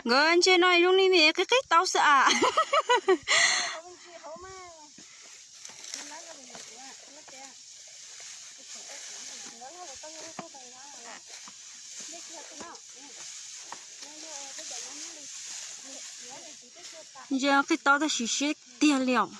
Nkawd ntsia no zoo li me qib qib taub xwb as. Ntsia qib taub tab sis siab tiag li os.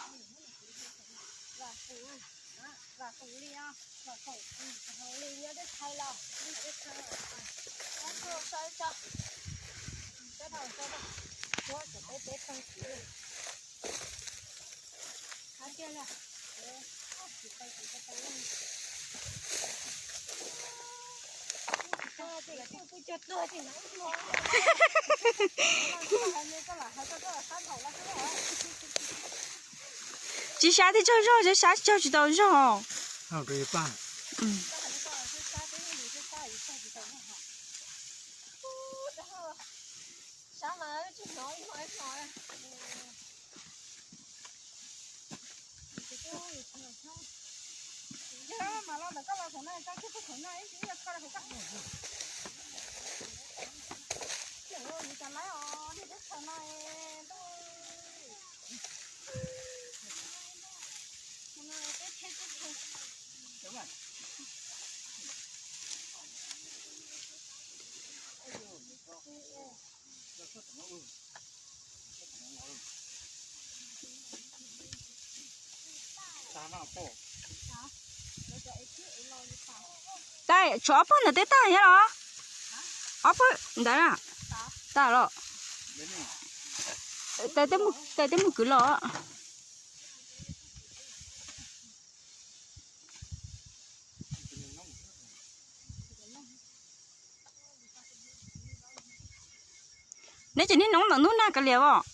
Tsis sab thiaj tsaug zog, tsis sab tsaug tsis tau zog. Tais, tshuav ob pawg ntawd twb tag thiab los? Ob pawg ntawd na, tag los. Tais twb mus kwv los. Neb cov niag noob ntawm ntub nag kav liam os.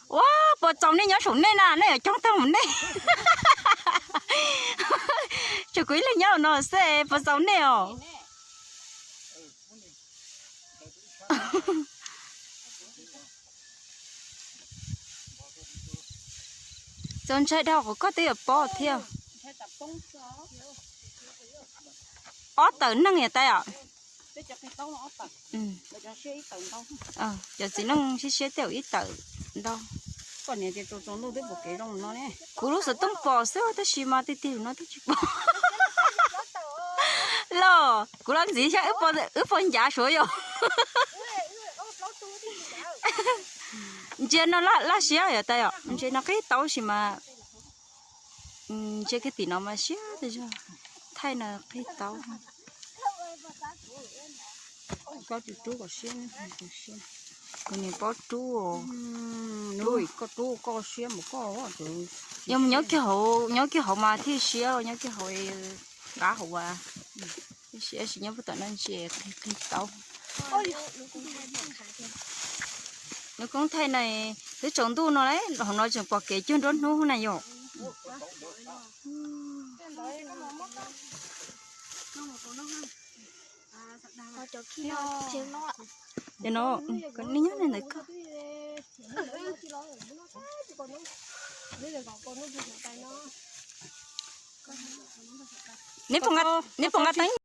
Ua, puas txaus nej nyob saum nej na, nej yuav coob tag mus nej. Tsuas kuv ib leeg nyob no xwb, puas txaus nej os. Txaus ntshai dhau qhov koj twb yuav pob thiab. Ob tawm neeg yom tais os. Cov txiv neej siab siab tej zaum ib tawm ntau. Kuv lub xov tooj pom xwb tab sis mas tiag tiag no twb tsis pom. Los kuv los ntxiv saib wb puas ncav suav yom. Ntsia no laj siab yom tais os, ntsia no qib taub sis mas ntsia kiag tim no mas siab tas zog. Thaij no qib taub. Pob rub kom siab, kuv niag pob rub, rub koj rub koj siab mus koj. Yog nyob kiag hauv, nyob kiag hauv mas thiaj siab, nyob kiag hauv qab hauv as. Thiaj siab, tab sis nyob puag tom no ntsia qig qig taub. Nws koob thaij na, twb tsaus ntuj no lawm, hauv no tseem pom kev cuag nruab hnub na yom. Cov no, nej nyob ntawm ko. Neb puas nqa teeb?